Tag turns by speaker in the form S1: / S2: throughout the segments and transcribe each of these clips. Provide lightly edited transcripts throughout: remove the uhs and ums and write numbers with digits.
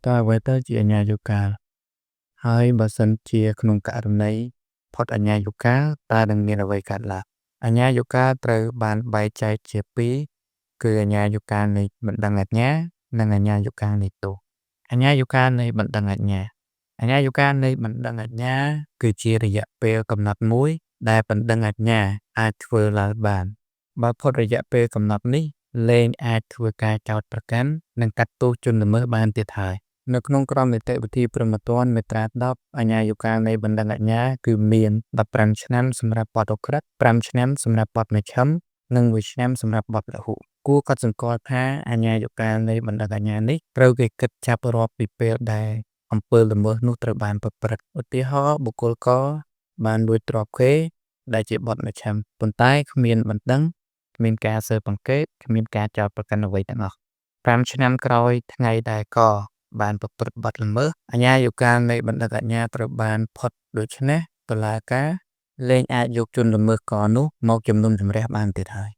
S1: តើអ្វីទៅជាអាជ្ញាយុកាល ហើយបើសិនជាក្នុងករណីផុតអាជ្ញាយុកាលតើនឹងមានអ្វីកើតឡើងអាជ្ញាយុកាលត្រូវបានបែងចែកជាពីរគឺអាជ្ញាយុកាលនៃបណ្ដឹងអាជ្ញា និងអាជ្ញាយុកាលនៃទោសអាជ្ញាយុកាលនៃបណ្ដឹងអាជ្ញាអាជ្ញាយុកាលនៃបណ្ដឹងអាជ្ញាគឺជារយៈពេលកំណត់មួយ ដែលបណ្ដឹងអាជ្ញាអាចធ្វើឡើងបាន បើផុតរយៈពេលកំណត់នេះលែងអាចធ្វើការចោទប្រកាន់និងកាត់ទោសជនល្មើសបានទៀតហើយនៅក្នុងក្រមនីតិវិធីព្រហ្មទណ្ឌមាត្រា10អាជ្ញាយុកាលនៃបណ្ដឹងអាជ្ញាគឺមាន15ឆ្នាំសម្រាប់បទឧក្រិដ្ឋ5ឆ្នាំសម្រាប់បទមជ្ឈិមនិង1ឆ្នាំសម្រាប់បទលហុគួរកត់សម្គាល់ថាអាជ្ញាយុកាលនៃបណ្ដឹងអាជ្ញានេះត្រូវគេគិតចាប់រាប់ពីពេលដែលអំពើល្មើសនោះត្រូវបានប្រព្រឹត្តឧទាហរណ៍បុគ្គលកបានលួចទ្រព្យគេដែលជាបទមជ្ឈិមប៉ុន្តែគ្មានបណ្ដឹងគ្មានការស៊ើបអង្កេតគ្មានការចោទប្រកាន់អ្វីទាំងអស់5ឆ្នាំក្រោយថ្ងៃដែលកបានប្រព្រឹត្តបទល្មើសអាជ្ញាយុកាលនៃបណ្ដឹងអាជ្ញាត្រូវបានផុតដូច្នេះតុលាការលែងអាចយកជនល្មើសកនោះមកជំនុំជម្រះបានទៀតហើយ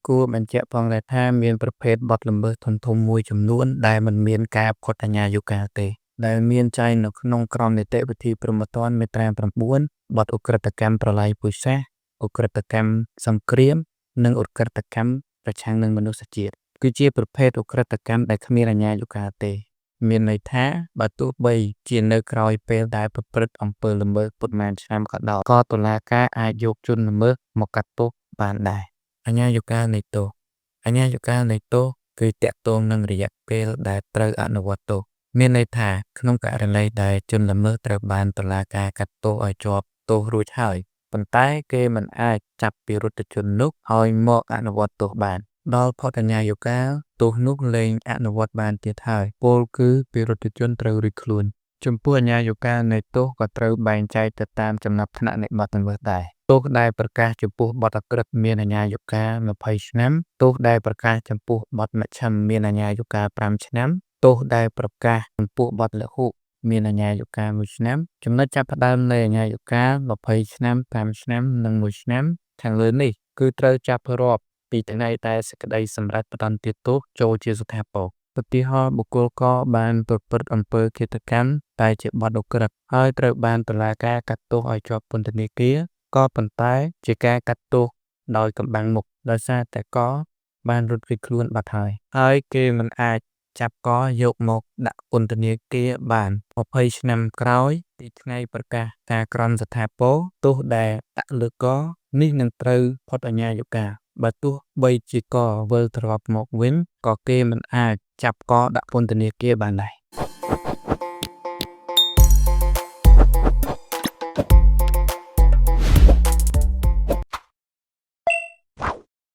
S1: គួរបញ្ជាក់ផងដែរថាមានប្រភេទបទល្មើសធំៗមួយចំនួនដែលមិនមានការផុតអាជ្ញាយុកាលទេដែលមានចែងនៅក្នុងក្រមនីតិវិធីព្រហ្មទណ្ឌមាត្រា9បទឧក្រិដ្ឋកម្មប្រល័យពូជសាសន៍ឧក្រិដ្ឋកម្មសង្គ្រាមនិងឧក្រិដ្ឋកម្មប្រឆាំងនឹងមនុស្សជាតិគឺជាប្រភេទឧក្រិដ្ឋកម្មដែលគ្មានអាជ្ញាយុកាលទេមានន័យថាបើទោះបីជានៅក្រោយពេលដែលប្រព្រឹត្តអំពើល្មើសប៉ុន្មានឆ្នាំក៏ដោយក៏តុលាការអាចយកជនល្មើសមកកាត់ទោសបានដែរអាជ្ញាយុកាលនៃទោសអាជ្ញាយុកាលនៃទោសគឺទាក់ទងនឹងរយៈពេលដែលត្រូវអនុវត្តទោសមានន័យថាក្នុងករណីដែលជនល្មើសត្រូវបានតុលាការកាត់ទោសឲ្យជាប់ទោសរួចហើយប៉ុន្តែគេមិនអាចចាប់ពិរុទ្ធជននោះឲ្យមកអនុវត្តទោសបានដល់ផុតអាជ្ញាយុកាលទោសនោះលែងអនុវត្តបានទៀតហើយពោលគឺពិរុទ្ធជនត្រូវរួចខ្លួនចំពោះអាជ្ញាយុកាលនៃទោសក៏ត្រូវបែងចែកទៅតាមចំណាត់ថ្នាក់នៃបទល្មើសដែរទោសដែលប្រកាសចំពោះបទឧក្រិដ្ឋមានអាជ្ញាយុកាល20ឆ្នាំទោសដែលប្រកាសចំពោះបទមជ្ឈិមមានអាជ្ញាយុកាល5ឆ្នាំទោសដែលប្រកាសចំពោះបទលហុមានអាជ្ញាយុកាល1ឆ្នាំចំណុចចាប់ផ្ដើមនៃអាជ្ញាយុកាល20ឆ្នាំ5ឆ្នាំនិង1ឆ្នាំខាងលើនេះគឺត្រូវចាប់រាប់ពីថ្ងៃដែលសេចក្តីសម្រេចផ្ដន្ទាទោសចូលជាស្ថាពរឧទាហរណ៍បុគ្គលកបានប្រព្រឹត្តអំពើឃាតកម្មតែជាបទឧក្រិដ្ឋហើយត្រូវបានតុលាការកាត់ទោសឲ្យជាប់ពន្ធនាគារក៏ប៉ុន្តែជាការកាត់ទោសដោយកំបាំងមុខដោយសារតែកបានរត់គេចខ្លួនបាត់ហើយហើយគេមិនអាចចាប់កយកមកដាក់ពន្ធនាគារបាន20ឆ្នាំក្រោយពីថ្ងៃប្រកាសការក្រមស្ថាពរទោសដែលដាក់លើកនេះនឹងត្រូវផុតអាជ្ញាយុកាលបើទោះបីជាកវិលត្រឡប់មកវិញក៏គេមិនអាចចាប់កដាក់ពន្ធនាគារបានដែរ។